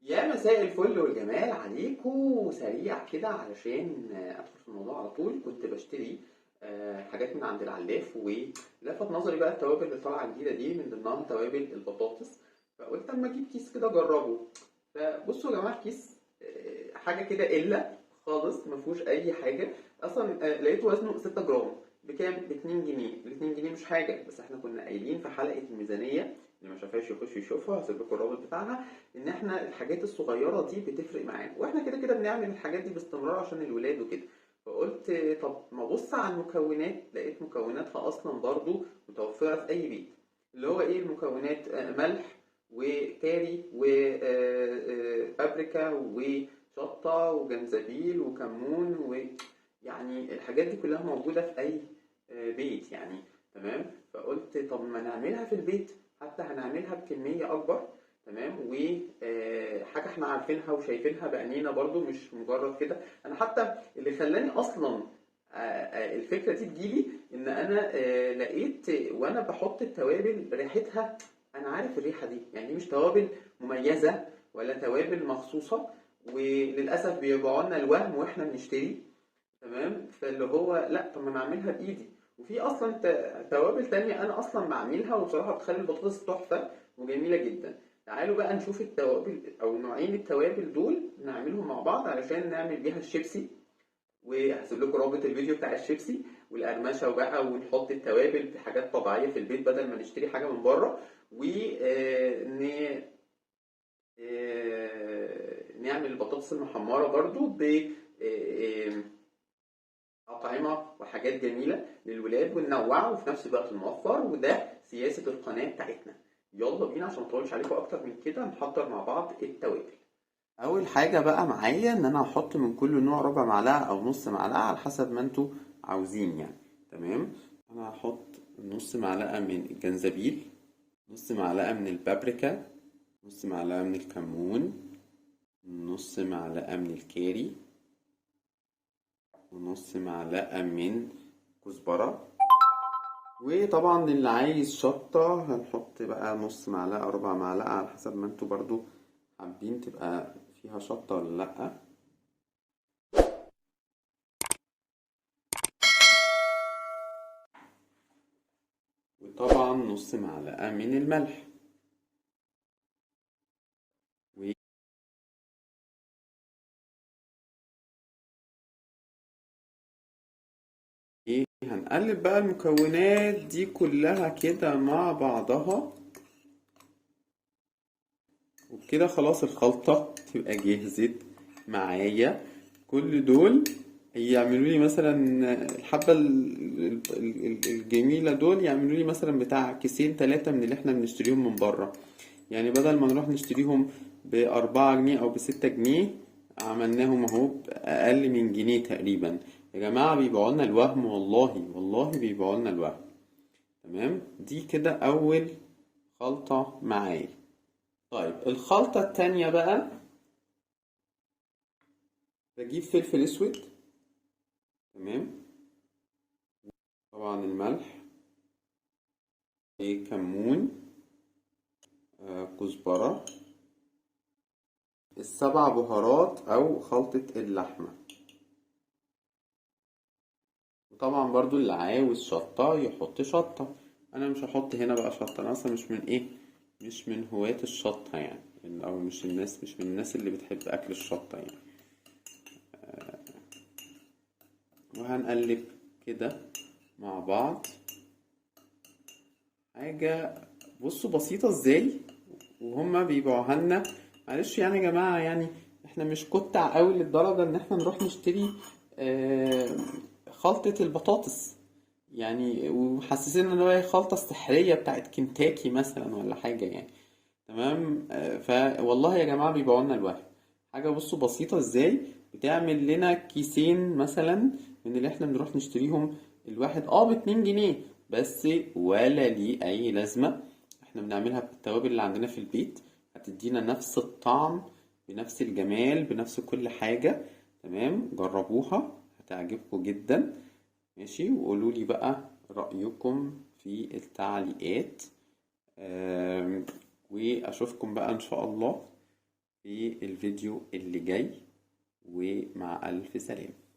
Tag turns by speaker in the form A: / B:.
A: يا مساء الفل والجمال عليكم. سريع كده علشان ادخل في الموضوع على طول. كنت بشتري حاجات من عند العلاف، ولفت نظري بقى التوابل اللي طالعه جديدة دي، من ضمنها توابل البطاطس، فقلت اما اجيب كيس كده اجربه. فبصوا يا جماعة، الكيس حاجة كده الا خالص، ما فيهوش اي حاجة اصلا. لقيت وزنه 6 جرام بكام؟ ب 2 جنيه. ال 2 جنيه مش حاجة، بس احنا كنا قايلين في حلقة الميزانية، اللي ما شافهاش يخش يشوفها، هسيب لكم الرابط بتاعها، ان احنا الحاجات الصغيرة دي بتفرق معانا، واحنا كده كده بنعمل الحاجات دي باستمرار عشان الولاد وكده. فقلت طب ما ابص على المكونات، لقيت مكوناتها اصلا برضو متوفرة في اي بيت. اللي هو ايه المكونات؟ ملح وكاري وبابريكا وشطه وجنزبيل وكمون، ويعني الحاجات دي كلها موجودة في اي بيت يعني، تمام. فقلت طب ما نعملها في البيت، حتى هنعملها بكمية اكبر، تمام، وحاجه احنا عارفينها وشايفينها بعينينا برضو، مش مجرد كده. انا حتى اللي خلاني اصلا الفكرة دي تجيلي، ان انا لقيت وانا بحط التوابل ريحتها، انا عارف الريحة دي، يعني دي مش توابل مميزة ولا توابل مخصوصة، وللاسف بيبيعوا لنا الوهم واحنا بنشتري، تمام. فاللي هو لا، طب ما انا اعملها بايدي. وفي اصلا توابل تانية انا اصلا بعملها، وبصراحة بتخلي البطاطس تحفة وجميلة جدا. تعالوا بقى نشوف التوابل او نوعين التوابل دول، نعملهم مع بعض علشان نعمل بيها الشيبسي، وهسيب لكم رابط الفيديو بتاع الشيبسي والقرمشه وبقى، ونحط التوابل في حاجات طبيعية في البيت بدل ما نشتري حاجة من بره، و نعمل البطاطس المحمره برضو ب أطعمة وحاجات جميلة للولاد، وننوعه وفي نفس الوقت نوفر، وده سياسة القناة بتاعتنا. يلا بينا عشان ما اطولش عليكم أكتر من كده، نحضر مع بعض التوابل. أول حاجة بقى معايا إن أنا هحط من كل نوع ربع معلقة أو نص معلقة على حسب ما انتوا عاوزين يعني، تمام. أنا هحط نص معلقة من الجنزبيل، نص معلقة من البابريكا، نص معلقة من الكمون، نص معلقة من الكاري، ونص معلقة من كزبرة. وطبعا اللي عايز شطة هنحط بقى نص معلقة ربع معلقة على حسب ما انتوا برضو حابين تبقى فيها شطة ولا لأ. وطبعا نص معلقة من الملح. هنقلب بقى المكونات دي كلها كده مع بعضها، وبكده خلاص الخلطة تبقى جهزت معايا. كل دول يعملوا لي مثلا الحبة الجميلة دول، يعملوا لي مثلا بتاع كيسين 3 من اللي احنا بنشتريهم من بره، يعني بدل ما نروح نشتريهم ب4 جنيه أو ب6 جنيه، عملناهم اهو بأقل من جنيه تقريبا. يا جماعة بيبيعوا لنا الوهم، والله والله بيبيعوا لنا الوهم، تمام. دي كده أول خلطة معايا. طيب الخلطة التانية بقى، بجيب فلفل اسود، تمام، طبعا الملح، كمون، كزبرة، ال7 بهارات أو خلطة اللحمة. وطبعا برضو اللي عاوز شطة يحط شطة، أنا مش هحط هنا بقى شطة، أنا أصلا مش من هواة الشطة يعني، أو مش من الناس اللي بتحب أكل الشطة يعني. وهنقلب كده مع بعض. حاجة بصوا بسيطة ازاي وهما بيبيعوها لنا. معلش يعني يا جماعة، احنا مش كتع قوي للدرجة ان احنا نروح نشتري خلطة البطاطس يعني، وحاسسين ان هي خلطة السحرية بتاعت كنتاكي مثلا ولا حاجة يعني، تمام. فوالله يا جماعة بيبيعوا لنا الوهم. حاجة بصوا بسيطة ازاي بتعمل لنا كيسين مثلا من اللي احنا بنروح نشتريهم الواحد ب2 جنيه بس، ولا ليه اي لازمة. احنا بنعملها بالتوابل اللي عندنا في البيت، هتدينا نفس الطعم بنفس الجمال بنفس كل حاجة، تمام. جربوها هتعجبكم جدا، ماشي. وقولوا لي بقى رأيكم في التعليقات، واشوفكم بقى ان شاء الله في الفيديو اللي جاي، ومع ألف سلامة.